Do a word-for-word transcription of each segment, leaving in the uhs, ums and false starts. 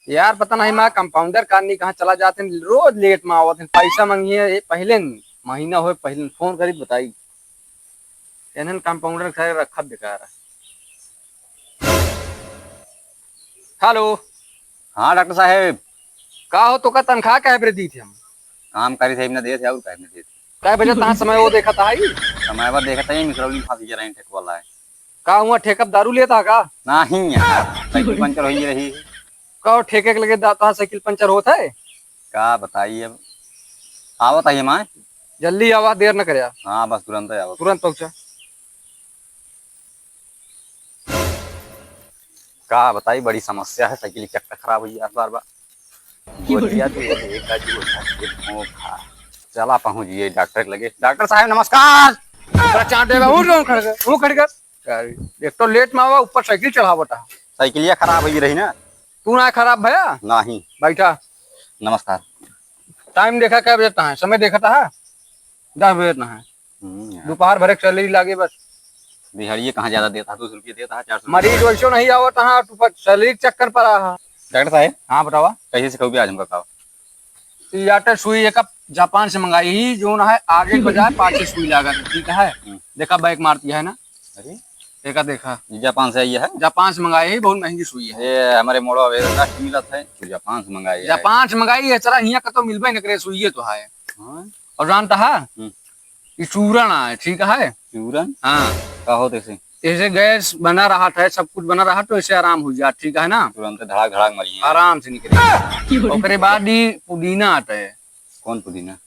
यार, पता नहीं, माँ कंपाउंडर कानी कहाँ चला जात हैं, रोज लेट में आवत हैं, पैसा मंगिए, ये पहले न, महीना होए, पहले न फोन करी बताई। इन्हन कंपाउंडर के सारे रखा बेकार है। हेलो। हाँ डॉक्टर साहेब। का हो, तोका तनख्वाह काहे बरे दी थे हम? काम करी थे, इतना देर से और काहे न देते? कै बजे तहाँ समय वो देखत आई? समय वो देखत आई, मिसरौली फांसी जरा ठेक वाला है। का हुआ, ठेका पे दारू लेता का? नहीं यार, साइकिल पंचर होई रही। का हो, ठेके के लगे दा-, तहाँ साइकिल पंचर होत है? का बताई अब, आवत है माँ। जल्दी आवा, देर न करया। हाँ, बस तुरंत आवा। तुरंत पहुँचा। का बताई, बड़ी समस्या है, साइकिल के चक्का खराब होई यार बार बार। गोलिया दे, एक का जो है, एक धोखा। चला पहुँच गए डॉक्टर के लगे। डॉक्टर साहब नमस्कार। ऊपर चाट देगा, उठ, उठ खड़ कर, उठ खड़ कर। यार, एक तो लेट में आवा, ऊपर साइकिल चढ़ावता। साइकिलिया खराब होई रही ना। तू ना खराब भया? नहीं। बैठा। नमस्कार। टाइम देखा, कै बजे है? समय देखा था, दस बजे है। हम्म, यार। दोपहर भरे के सैलरी लागे बस। दिहाड़िए कहाँ ज्यादा देता है, दो सौ रुपये देता है, चार सौ। मरीज वैसो नहीं आवत है, तू पर सैलरी के चक्कर पर आ। डॉक्टर साहब। हाँ, बतावा। कैसे सिखाओगे आज हमका खाओ? ई आटे सुई एक जापान से मंगाई ही, जोन है आगे के बजाय पाछे सुई लागत है, ठीक है? हम्म। देखा, बैक मारती है ना। अरे। देखा, देखा। ई जापान से आई है? जापान से मंगाई ही, बहुत महंगी सुई है। ये हमारे मोड़वा में कष्ट मिलत है, तो जापान से मंगाई है। जापान से मंगाई है, चला हियाँ कतो मिलबे न करे, सुइये तो है। हाँ। और जानता है? हम्म। ई चूरन आए, ठीक है? चूरन? हाँ। का होत ऐसे? ऐसे गैस बना रहत है, सब कुछ बना रहत है, तो ऐसे आराम हो जात, ठीक है ना? तुरंत धड़ाक धड़ाक मरी है। आराम से निकले। ओकरे बाद ई पुदीना आत है। कौन पुदीना?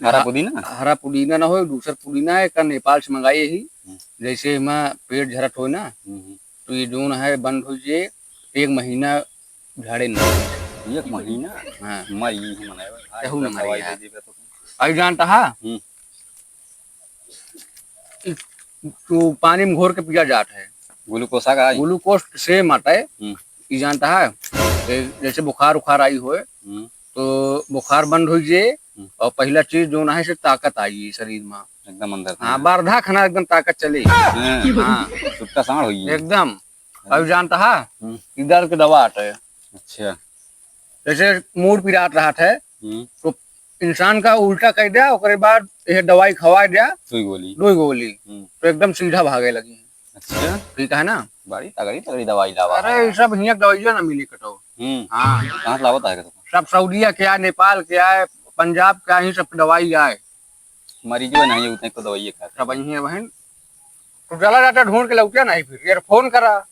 हरा ह-, पुदीना? हरा पुदीना ना हो, दूसर पुदीना है, का नेपाल से मंगाई ही। हम्म। जैसे एमा पेट झरत हो ना, हम्म, हम्म। तो ये जोन है बंद हो जे, एक महीना झाड़े ना। एक महीना? हाँ। मर गई है मनाए। केहू न मर गया। दे देबे तो। आई जानता है? हम्म। इ-, तो पानी में घोर के पिया जात है। ग्लूकोसा का आई? ग्लूकोस से माटे। हम्म। ई जानता है? ए, जैसे बुखार उखार आई होए, हम्म। तो बुखार बंद हो जे, हम्म। और पहला चीज जो ना है से ताकत आई शरीर में। एकदम अंदर से। हाँ, बारधा खाना एकदम ताकत चले। हाँ। हाँ। सुटका साँड़ होई। एकदम। अभी जानता है, हम्म। ई दर्द के दवा आटे। अच्छा। जैसे मूड़ पिरात रहत है, हम्म। तो इंसान का उल्टा कर दिया, ओकरे बाद ये दवाई खवा दिया, दो गोली। दो गोली, हम्म। तो एकदम सीधा भागे लगी। अच्छा। ठीक है ना? बड़ी तगड़ी, तगड़ी दवाई लावा अरे, है। ये सब हियाँ दवाइयाँ ना मिली कतो। हम्म। हाँ। कहाँ से लावत है कतो? सब सऊदिया के आए, नेपाल के आए, पंजाब के आए, सब दवाई आए। मरीजो नहीं उतने को दवाई खाते। सब यहीं है बहन। तो चला जाता ढूंढ के लौटिया नहीं फिर, यार फोन करा।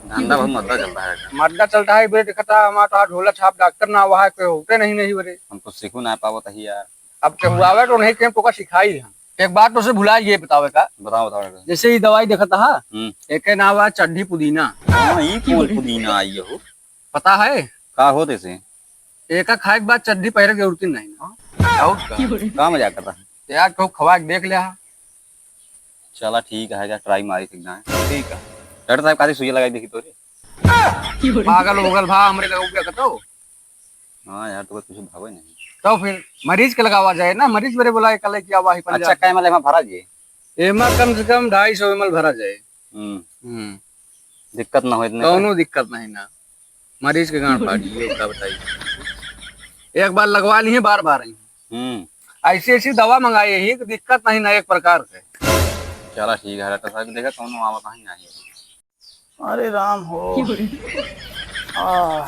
धंधा बहुत मद्दा चलता है। मद्दा चलता है, बे देखता हमारा तो हाथ ढोला छाप डॉक्टर ना हुआ है, कोई होते नहीं, नहीं बरे। हम तो सीखू ना पावत है यार। अब के हुआ है तो नहीं, के तो का सिखाई हम। एक बात तो से भुला ये बतावे का। बताओ, बताओ, बताओ। जैसे ये दवाई देखता है, हम्म। एक नाम है चड्ढी पुदीना। हाँ, ये कौन पुदीना आई हो? पता है? का होत ऐसे? एका खाए के बाद चड्ढी पहरे के जरूरत ही नहीं ना। और का? का मजाक करता है? यार, कहूँ खवा के देख ले हा। चला ठीक है, जा ट्राई मारी सकता है। ठीक है। डॉक्टर साहब, कादी सुइया लगाई देखी तोरे। पागल उगल भा, हमरे का उगल कतो? हाँ यार, तो कुछ भावे नहीं। तो फिर मरीज के लगावा जाए ना, मरीज मेरे बुलाए कल कि आवा ही अच्छा, पंजाब। कै एम एल एमा भरा जी? एमा कम से कम ढाई सौ एम एल भरा जाए। हम्म। हम्म। दिक्कत ना हो इतने कौनो का? दिक्कत नहीं ना। मरीज के गांड फाड़ी, ये का बताई। एक बार लगवा ली है, बार बार आई। हम्म। ऐसी ऐसी दवा मंगाई है कि दिक्कत नहीं ना एक प्रकार के। चला ठीक है, डॉक्टर साहब, देखा कौनो आवत नहीं, नहीं। अरे राम हो। आ,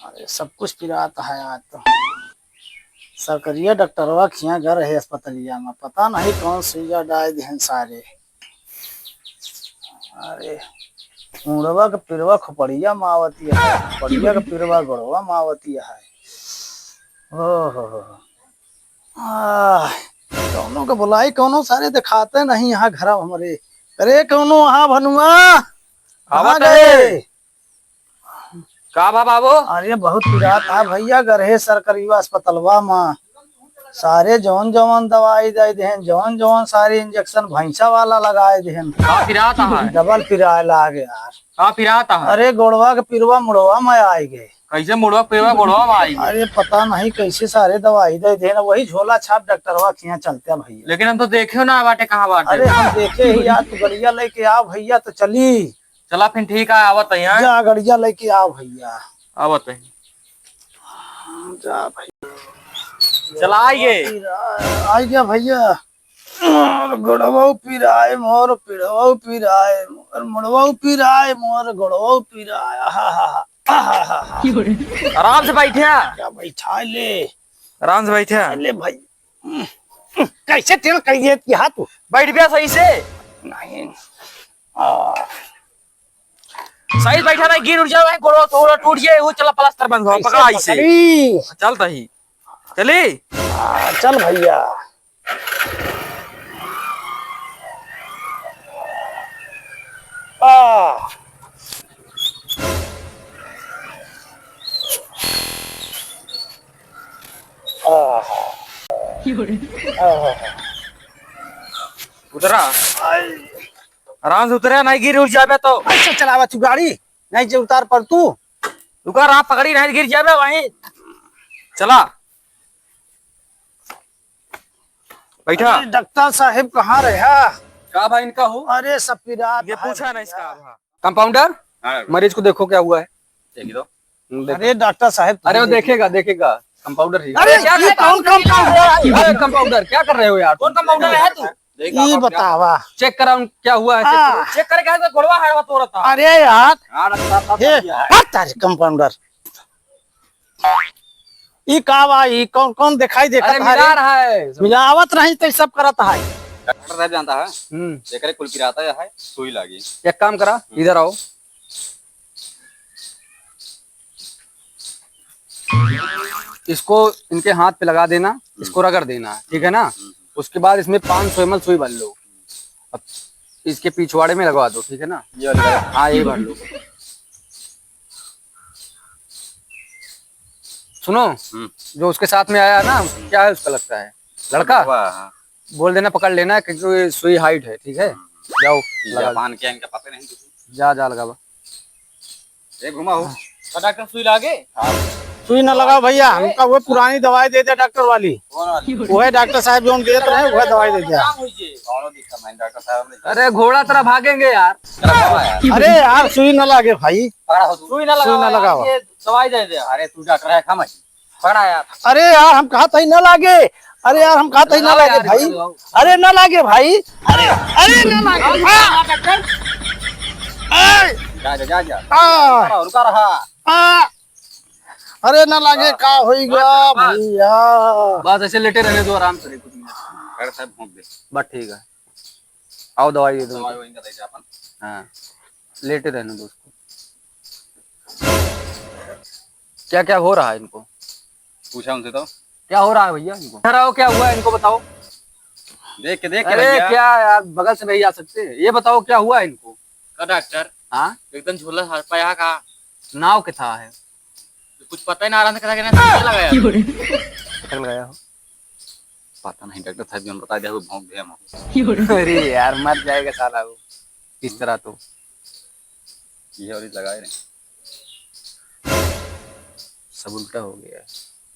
अरे सब कुछ पिरात है आज तो। सरकरिया डॉक्टरवा खिया घर है अस्पतालिया में, पता नहीं कौन सुइया डाल दिहन सारे। अरे, मुड़वा के पिरवा खोपड़िया मावती है, खोपड़िया के पिरवा गोड़वा मावती है। ओहो हो। आह, कौनो के बुलाई, कौनो सारे दिखाते नहीं यहाँ घर हमरे। अरे, कौनो वहाँ भनुआ, कहाँ आवत गए? है। का बा बाबू? अरे, बहुत पिरात है भैया, गरहे सरकरीवा अस्पतलवा में। सारे जौन जौन दवाई दे देहन, जौन जौन सारे इंजेक्शन भैंसा वाला लगाए देहन। का पिरात है? डबल पिराए लाग यार। का पिरात है? अरे, गोड़वा के पिरवा मुड़वा में आए गए। कैसे मुड़वा के पिरवा गोड़वा में आए गए? अरे, पता नहीं कैसे सारे दवाई दे देहन, वही झोला छाप डॉक्टरवा के यहाँ चलते हैं भैया। लेकिन हम तो देखे ना बाटे, कहाँ बाटे? अरे, हम देखे ही यार, तू गड़िया लेके आओ भैया, तो चली। चला फिर ठीक है, आवत है यहाँ। जा गड़िया लेके आओ भैया। आवत है। जा भैया। चला आइए। पिराए, आ गया भैया। मोर गोड़वा पिराए, मोर पिड़वा पिराए, मोर मुड़वा पिराए, मोर गोड़वा पिराए। आहा, हा, हा, आहा, हा, हा। आराम से बैठे। क्या बैठा ले? आराम से बैठे। ले भाई। कैसे टेढ़ कर दिए कि हाथ? बैठ गया सही से। नहीं। आ। सही बैठा नहीं, गिर उठ जाओ, गोड़वा थोड़ा टूट जाए, वो चला प्लास्टर बंद हुआ, कैसे पकड़ा इसे। पकड़ी? चलता ही। चली? आ, चल भैया। आ। आहा। आहा। उतरा। आई। आराम से उतरा, नहीं गिर उठ जाबे तो। अच्छा चलावा तू गाड़ी, नहीं जे उतार पर तू। रुका, रहा पकड़ी, नहीं गिर जाबे वहीं। चला। बैठा। अरे, डॉक्टर साहब कहाँ रहा? का भाई इनका हो? अरे, सब पिरात ये है पूछा ना भैया। इसका अब, हाँ। कंपाउंडर, हाँ। मरीज को देखो क्या हुआ है। देखी दो। हम्म, देखो। अरे, डॉक्टर साहब, अरे, वो तुम देखेगा, देखेगा। कंपाउंडर ही। अरे, अरे, क्या ये कर कौन कंपाउंडर है? अरे, कंपाउंडर, क्या कर रहे हो यार? कौन कंपाउंडर है तू? देख, ये आप क्या बतावा। चेक कराओ, क्या हुआ है, चेक हाँ। करो। चेक करे क्या है? गोड़वा हड़वा तोड़ता। अरे यार। हाँ, डॉक्टर साहब, ये, क्या है? हट तारे कंपाउंडर। ई का बा? ई कौन, कौन दिखाई देता अरे, है मिला रे? रहा है। मिलावत नहीं तो सब करत है। डॉक्टर साहब जानता है, हम्म। एकरे कुल पिरात है, सुई लागी। एक काम करा, हम्म। इधर आओ। इसको इनके हाथ पे लगा देना, हम्म। इसको रगड़ देना, ठीक है ना? हम्म। उसके बाद इसमें पाँच सौ एम एल सुई भर लो। अब इसके पिछवाड़े में लगवा दो, ठीक है ना? ये वाली लगा। हाँ, यही भर लो। सुनो, हम्म। जो उसके साथ में आया ना, क्या है उसका लगता है? लड़का? लड़का, हाँ। बोल देना, पकड़ लेना, क्योंकि ये सुई हाइट है, ठीक है? हम्म। जाओ, ये लगा। जापान क्या, इनका पता नहीं कुछ। जा, जा, लगा बा। ए, घुमा हो। हाँ। का डॉक्टर सुई लागे? हाँ। सुई ना लगाओ भैया, हमका वो पुरानी दवाई दे दे डॉक्टर वाली। कौन वाली? वो है डॉक्टर साहब जो देत रहे, वो दवाई दे दे। काम होई जे। कौनो दिक्कत नहीं, डॉक्टर साहब ने। अरे घोड़ा तरह भागेंगे यार। तेरा बाबा यार। अरे यार, सुई ना लागे भाई। पकड़ा हो तू। सुई ना सुई ना लगाओ यार, लगाओ। ये दवाई दे दे। अरे तू डॉक्टर है, खा मत। पकड़ा यार। अरे यार, हम कहा था ही ना लागे। अरे यार, हम कहा था ही ना लगाओ लागे यार, भाई। लगाओ। अरे ना लागे भाई। अरे, अरे ना लागे। लगाओ, आ! डॉक्टर। ए! जा, जा, जा, जा। आ! रुका रहा, रुका रहा। आ! अरे ना लागे, हाँ। का होई बस, गया बस। भैया? बस ऐसे लेटे रहने दो, आराम से कुछ मिनट। डॉक्टर साहब भोंक दे। बस ठीक है, आओ दवाई दे दो। दवाई वहीं का दे दे अपन। हाँ, लेटे रहने दो उसको। क्या क्या हो रहा है इनको? पूछा उनसे तो। क्या हो रहा है भैया इनको? सर आओ, क्या हुआ है इनको बताओ। देख के देख के अरे भैया। क्या यार, बगल से नहीं आ सकते? ये बताओ क्या हुआ है इनको? का डॉक्टर? हाँ? एकदम झोला हर पाया का। नाव के था है। कुछ पता ही ना रहा था, क्या लगाया? पता लगाया हो? पता नहीं, डॉक्टर साहब जी, हम बता दे, वो भौंक दे हम। अरे यार, मर जाएगा साला वो, इस तरह तो। ये और लगाए रहे। सब उल्टा हो गया।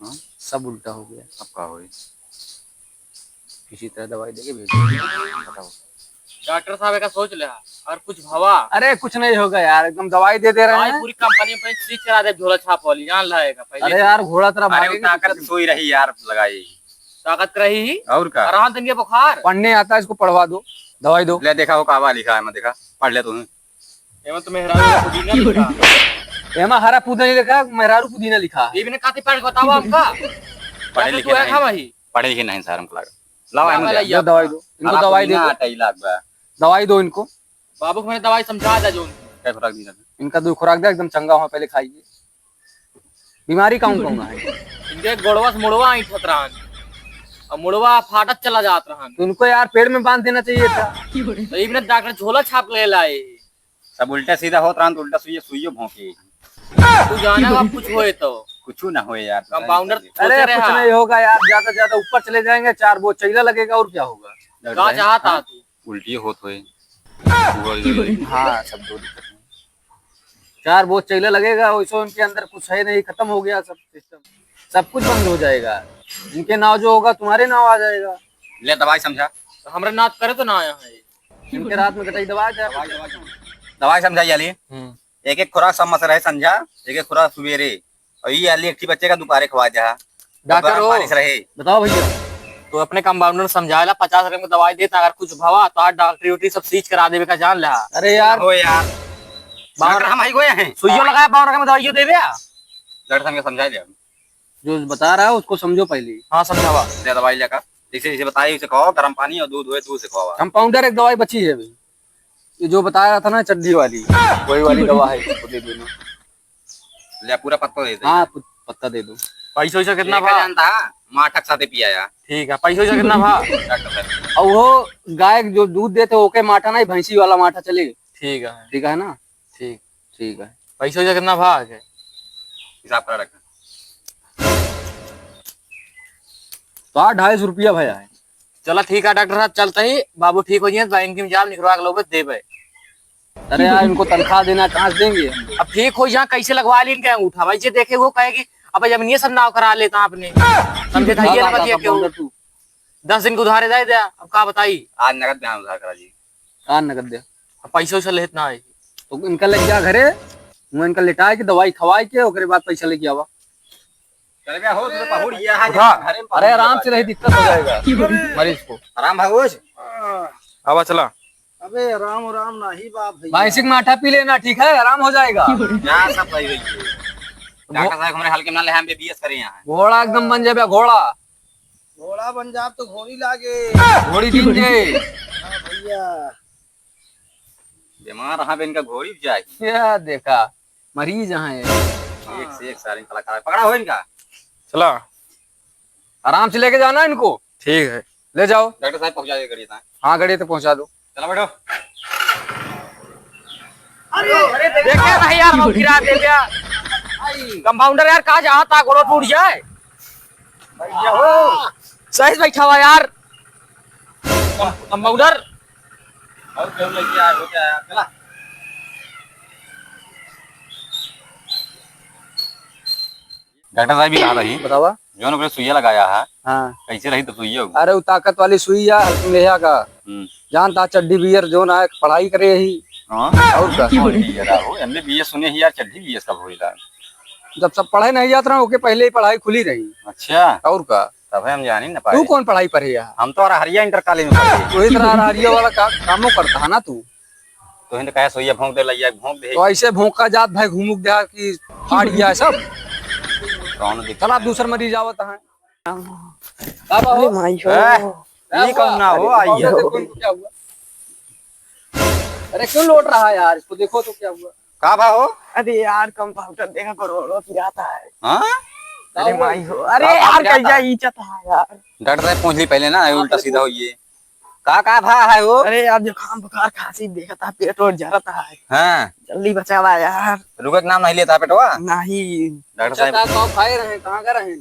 हाँ? सब उल्टा हो गया। अब का होई? किसी तरह दवाई देके भेज दो। बताओ। डॉक्टर साहब, एका सोच ले, और कुछ भवा? अरे, कुछ नहीं होगा यार, एकदम दवाई दे दे रहे भाई, हैं। पूरी कंपनी में सीज करा दे, झोला छाप वाली, जान लाएगा पहले अरे से। यार, घोड़ा तरह अरे, भागेंगे, ताकत दिक्कत की सुई रही यार, लगाई। ताकत रही ही? और का? आराम देंगे बुखार। पढ़ने आता है, इसको पढ़वा दो, दवाई दो। ले, देखा हो, कावा लिखा है, मैं देखा, पढ़ ले तू। एमा तो मेहरारू पुदीना लिखा। एमा हरा पुदीना लिखा, मेहरारू पुदीना लिखा। ये भी ना काती पढ़ के बतावा हमका। पढ़े लिखे नहीं। पढ़े लिखे नहीं सर, हमको लगा। लावा, हाँ, एमा दे। भैया, दे दवाई दो। इनको, हरा दवाई दे पुदीना दो। आटा ही लाग बा। दवाई दो इनको। बाबू को मैंने दवाई समझा दा जो। क्या खुराक दी जाता? इनका दो खुराक दे, एकदम चंगा हुआ, पहले खाइए। बीमारी कौन कौन है? इनके गोड़वा से मुड़वा ऐंठत रहन। और मुड़वा फाटत चला जात रहन। तो इनको यार पेड़ में बांध देना चाहिए था। तो ये भी ना डॉक्टर झोला छाप ले लाए। सब उल्टा सीधा होत रहन तो उल्टा सुइये, सुइयो भोंके। तू जाना अब कुछ होए तो। कुछ ना होए यार। कंपाउंडर अरे सोचे रहे कुछ हाँ। नहीं होगा यार, ज्यादा ज्यादा ऊपर चले जाएंगे, चार बोझ चैला लगेगा और क्या होगा? डॉक्टर का साहब, चाहता हाँ? तू? उल्टी होत होए। हाँ, सब दो दिक्कत है। चार बोझ चैला लगेगा, वैसे उनके अंदर कुछ है नहीं, खत्म हो गया सब सिस्टम, सब कुछ बंद हो जाएगा। इनके नाव जो होगा, तुम्हारे नाव आ जाएगा। ले दवाई समझा। तो हमरे नाव करे तो ना आया है। इनके रात में गटई दवा दे। दवाई, दवाई। दवाई समझाई जाली। हम्म। एक एक खुराक सब मस रहे संझा, एक एक खुराक सुबेरे, और ये आली एक ठी बच्चे का दोपहरे खवा जा। डॉक्टर गरम हो, पानी से रहे। बताओ भैया, तो अपने कंपाउंडर समझावेला, पचास रुपए में दवाई देता, अगर कुछ भवा तो आज डॉक्टरी उक्टरी सब सीज करा देवे का जान ला। अरे यार। हो यार। बावर डॉक्टर हम ही गए हैं। सुइयो लगाया, बावर में दवाइयो देवे। डॉक्टर साहब के समझा दे। जो बता रहा है उसको समझो पहले। हाँ, समझावा। दे दवाई लेकर, जैसे जैसे बताई उसे खाओ, गर्म पानी और दूध हुए दूध से खाओ। कंपाउंडर एक दवाई बची है अभी, ये जो बता रहा था ना चड्ढी वाली, वही वाली दवा है, इसको दे देना। ले पूरा पत्ता दे दे। हाँ, पु-, पत्ता दे दो। पैसा वैसा कितना लेके भा? जानता, माठक साथे पिया यार। ठीक है, पैसा वैसा कितना भा? डॉक्टर साहब। और वो गाय जो दूध देते ओके माठा नहीं, भैंसी वाला माठा चले। ठीक है। ठीक है ना? ठीक। ठीक है। पैसा वैसा कितना भा के? हिसाब करा रखा। तो आ ढाई सौ रुपया भया है। चला ठीक है डॉक्टर साहब, चलते ही बाबू ठीक हो जाए, बैंक में जाम निकलवा के लोग देबे। अरे यार, इनको तनख्वाह देना, कहाँ से देंगे हम? अब ठीक हो जाए, कैसे लगवा ली इनके अंगूठा? भाई जे देखे वो कहे कि अब जमीनिए सब नाव करा लेता आपने। समझे था ये ना हाँ, बतिया हाँ, क्यों? कंपाउंडर तू। दस दिन के उधारे दे दे, अब का बताई? आज नगद दे उधार करा जी। आज नगद दे। अब पैसा वैसा लेत ना आई। तो इनका ले जा घरे, वो इनका लेटाए के दवाई खवाए के ओकरे बाद पैसा लेके आवा। चल बे हो, तू तो पहुड़ गया है, उठा। घरे में पहुड़ अरे आराम गया से रही, है। दिक्कत हो जाएगा मरीज को। आराम भागोज। आवा चला। अबे राम राम नाही बा भैया। भैंसी के माठा पी लेना, ठीक है, आराम हो जाएगा। क्या सब भाई भाई। डॉक्टर साहब हमरे हल्के में ना ले, हम एमबीबीएस करे यहाँ। घोड़ा एकदम बन जाबे, घोड़ा। घोड़ा बन जाब तो घोड़ी लागे। घोड़ी दिन जे। हाँ भैया। बीमार रहा बे, इनका घोड़ी भी जाए। क्या देखा, मरीज हैं। एक से एक सारे कलाकार, पकड़ा हो इनका। चला। आराम से लेके जाना इनको। ठीक है। ले जाओ। डॉक्टर साहब पहुंचा दे गाड़ी तक। हाँ, गाड़ी तक पहुंचा दो। चला बैठो। अरे, अरे, देखे भाई यार, हम गिरा दे दिया। कंपाउंडर यार, कहाँ जाता, गोड़ो टूट जाए। भैया हो। सही से बैठा हुआ यार। कम-, कंपाउंडर। और क्यों लेके आए हो क्या यार? चला। डॉक्टर साहब भी कहा रही। बतावा। जौन ओकरे सुइया लगाया है, हाँ। कैसे रही तो सुइया हो? अरे, वो ताकत वाली सुई या हल्का मेहा का। हम्म। जानता चड्ढी बियर जौन आए, पढ़ाई करे ही। हाँ? और का? कौन बियर आ हो? एमबीबीएस सुने ही यार, चड्ढी बियर कब होइला? जब सब पढ़े नहीं जात रहे, ओके पहले ही पढ़ाई खुली रही। अच्छा। और का? तब हम जानी न पाए। तू कौन पढ़ाई पढ़े है? हम तो अरहरिया इंटर कॉलेज में पढ़े। वही तरह अरहरिया वाला का-, कामो करता है ना तू? तो हिंद कहे सोइया भोंक दे, लइया भोंक दे। तो ऐसे भोंका जात भाई घूमुक दे कि फाड़ गया है सब। कौन दिक्कत चला, है? दूसर मरीज आवत है। का बा हो? अरे माई हो। ए, का ई हुआ? कौन ना हो, अरे, आई है। देखो इनको क्या हुआ? अरे, क्यों लोट रहा है यार? इसको देखो तो क्या हुआ? का भा हो? अरे यार, कंपाउंडर देखा, करोड़ों पिराता है। हाँ? अरे का हुआ? माई हो। अरे का यार, भा कैसा पिराता? ई चता है यार? डॉक्टर साहब, पहुँच ली पहले ना, हाँ, उल्टा पहले सीधा पहुँच होइए। का, का भा है वो? अरे यार, जुकाम, बुखार, खांसी देखता, पेट और जरता है। हाँ। जल्दी बचावा यार। रुके के नाम नहीं लेता पेटवा? नहीं। डॉक्टर अच्छा, साहब। का, का खाए रहे, कहाँ का रहे?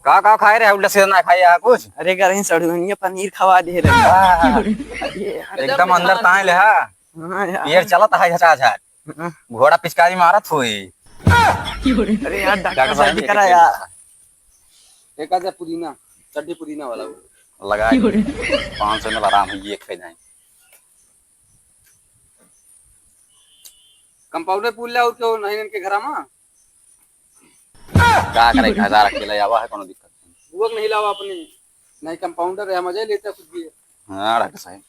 का, का खाए रहे? उल्टा सीधा ना खाए यार कुछ। अरे, घर ही सड़ुनिया पनीर खवा दे रहे। हाँ। अरे यार। एकदम अंदर ताए ले, हाँ। हाँ यार। पेट चलत है झटाझट। हाँ। घोड़ा पिचकारी मारत होई। अरे यार, डॉक्टर डॉक्टर साहब साहब भी एक करा एक यार। एक आधा पुदीना, चड्ढी पुदीना वाला वो। लगा दे। पाँच सौ में आराम है, ये खाई जाए। कंपाउंडर पूछ ले और क्यों नहीं इनके घरा में? का करे, हजार अकेला आवा है, कोनो दिक्कत नहीं। बुआ के नहीं लावा अपनी, नहीं कंपाउंडर है, मजा ही लेता कुछ भी। हाँ, डॉक्टर साहब।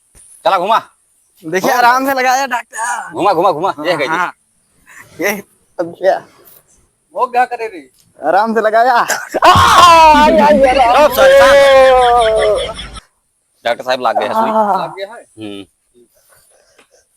चला घुमा। देखिए, घुमा। आराम से लगाया डॉक्टर। घुमा, घुमा, घुमा। ये कह दे। हाँ। ये, अच्छा। वो क्या करे रे? आराम से लगाया। आ, आ, आ, आ, आ, ओ, sorry, sorry। डॉक्टर साहब, लाग गया है सुई। आ। लाग गया है? हम्म।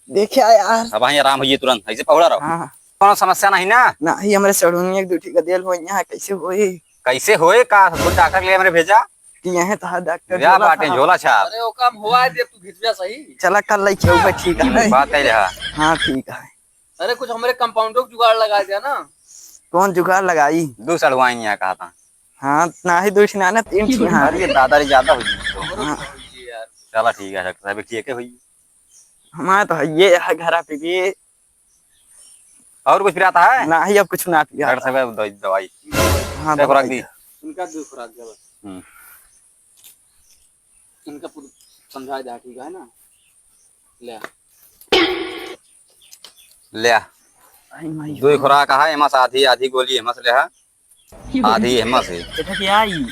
देखिया यार। अब वहीं आराम होइए तुरंत, ऐसे पहुड़ा रहो। हाँ। कोनो समस्या नहीं ना? नहीं, हमरे सड़ुनिया एक दू ठी गदेल हो यहाँ है, कैसे होई? कैसे होए का? खुद डॉक्टर के लिए हमरे भेजा? कि यहीं तो है डॉक्टर या झोला बाटे छाप। झोला छाप। अरे, ओका हम हुआ दे, तू घिचबा सही। चला, कल लइके आऊबे, ठीक है। बात कह रहा। हाँ, ठीक है। अरे, कुछ हमरे कंपाउंडर को जुगाड़ लगा दिया ना। कौन जुगाड़ लगाई? दो सड़वाइन यहाँ कहा था। हाँ, ना ही दो ठिना ना, तीन ठिना। अरे, ये दादा रे, ज्यादा हो गई तो। हाँ। चला, ठीक है, डॉक्टर साहब, ठीक है हुई। हमारा तो है ये है घरा पे भी। और कुछ पिराता है? ना ही, अब कुछ ना पिराता। डॉक्टर साहब, दवाई, दवाई। हाँ, दे खुराक दवाई। दी। इनका दो खुराक दे बस। हम्म। इनका पूरा समझा दे, ठीक है ना? ले। ल्या। आई माई। दुई खुराक है, एमा से आधी, आधी गोली एमा से लेहा, आधी एमा से। पेट के आई।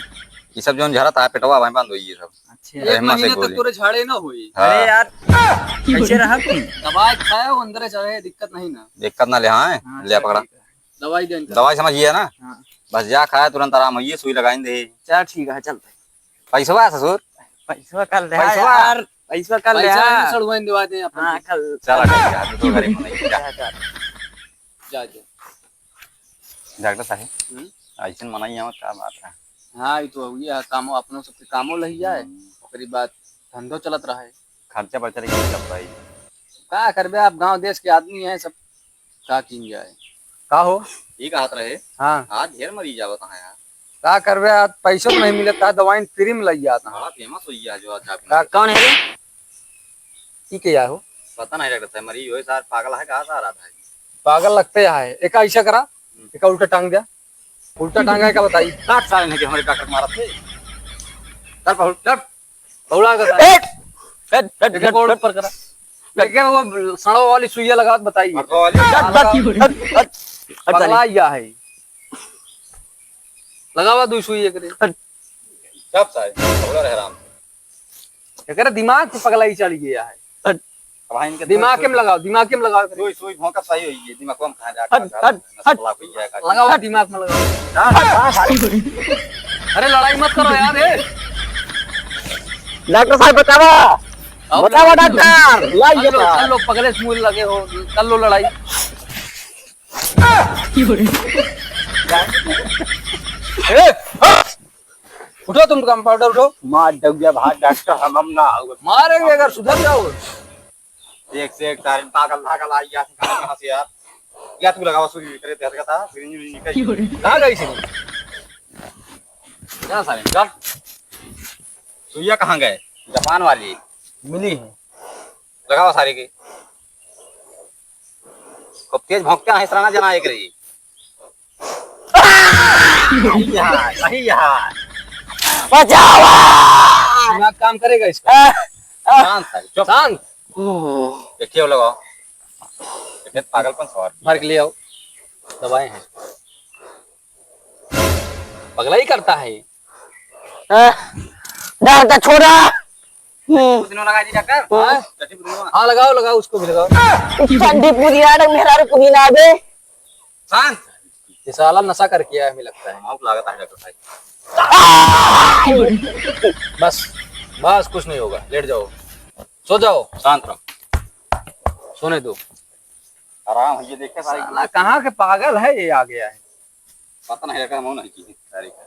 ई सब जौन झरत है, पेटवा भाई बंद होई ये सब। अच्छा। एक एमा से महीना तक गोली। तोरे झाड़े ना होई। हाँ। अरे यार, कैसे रहा तू? दवाई खाए, वो अंदर चले, दिक्कत नहीं ना। दिक्कत ना ले, हाँ, हाँ, ले चल पकड़ा। ठीक है। दवाई दे इनका। दवाई समझिए ना? हाँ। बस जा खाए, तुरंत आराम होइए, सुई लगाइन दे। चल ठीक है, चलते। पैसवा ससुर? पैसवा कल दे पैसवा? यार, पैसवा कल दे। पैसा है ना, सड़ुआइन दिवा दे अपन हाँ, के। कल। चला ठीक है, अभी तो घरे में नहीं, जा। जा, जा। जा, जा। डॉक्टर साहब, हम्म? ऐसन मनाई आवत का बात है? हाँ, ये तो हुई है, कामो, अपनों सबके कामो लही जाए, हम्म। ओकरी बाद धंधो चलत रहे। खर्चा बर्चा लेके चल भाई। का करबे, आप गांव देश के आदमी हैं, सब का कीन जाए। का हो? ई कहत रहे, हाँ। आज ढेर मरीज आवत हैं यार। का करबे, आज पैसो नहीं मिलत है, दवाई free में लई जात हैं। बड़ा famous होई है जो आज आप का, कौन है रे? ई के है हो? पता नहीं डॉक्टर साहब, मरीज होए सार पागल है का सारा था? पागल लगते है। एक ऐसा करा, हम्म। एक उल्टा टांग दिया। उल्टा टांगा है का बताई? काट सारे नहीं कि हमारे डॉक्टर मारत थे। चल पहुड़, चल। पहुड़ा का हट, हट, हट, एक हट, गोड़ हट। ऊपर करा। लेकिन वो सड़ो वाली सुइया लगावत बताइए। हट, हट, हट, हट, हट, हट, पगला हट। या है। लगावा दू सुई एकरे। हट। सब सारे, पहुड़ा रहे राम। एकरे दिमाग पे पगलाई चढ़ गया है। हट। अब हाँ, इनके दिमाग के में लगाओ, दिमाग के में लगाओ। सुई, सुई भोंका सही होई है, दिमाग में कहाँ जा, हट, कहाँ जा, हट, नस हट। ब्लॉक होई जाएगा। लगाओ, दिमाग में लगाओ। हट, हट, हट। अरे लड़ाई मत करो यार, ए। डॉक्टर साहब बतावा। आओ, बतावा डॉक्टर। लाई कर लो, बता। कर लो, पगले से मुंह लगे हो, कर लो लड़ाई। ए, हट। उठो तुम कंपाउंडर, उठो। मार दउया भाई डॉक्टर, हम, हम ना आओ। मारेंगे अगर सुधर जाओ। एक से एक सारे पागल धागल आई, या कहाँ, कहाँ से यार? या तू लगावा सुई करे, तेरे का था, सिरिंज विरिंज निकल। कहाँ गई थी? क्या सारे, चल। सुइया कहाँ गए? जापान वाली। मिली है। लगावा सारे के। खूब तेज भौंकते हैं, सराना जना एक रही। सही है, सही है। बचावा! दिमाग काम करेगा इसका। आ, आ। शांत है, चुप। शांत। ओह। देखिए, वो लगाओ। देखिए, पागलपन सवार। भर के ले आओ। दवाएं हैं। पगला ही करता है। आ, डर का छोरा। हम्म। पुदीना लगा दी डॉक्टर? हाँ। हाँ? चड्डी पुदीना। हाँ, लगाओ, लगाओ, उसको भी लगाओ। चड्डी पुदीना, मेहरारू पुदीना दे। शांत। ये साला नशा करके आया, हमें लगता है। माउक लागत है डॉक्टर साहब। बस, बस, कुछ नहीं होगा, लेट जाओ, सो जाओ। शांत रहो। सोने दो। आराम है, ये देखिए सारी साला कहाँ के पागल है, ये आ गया है। पता नहीं, रकम हो नहीं की सारी का।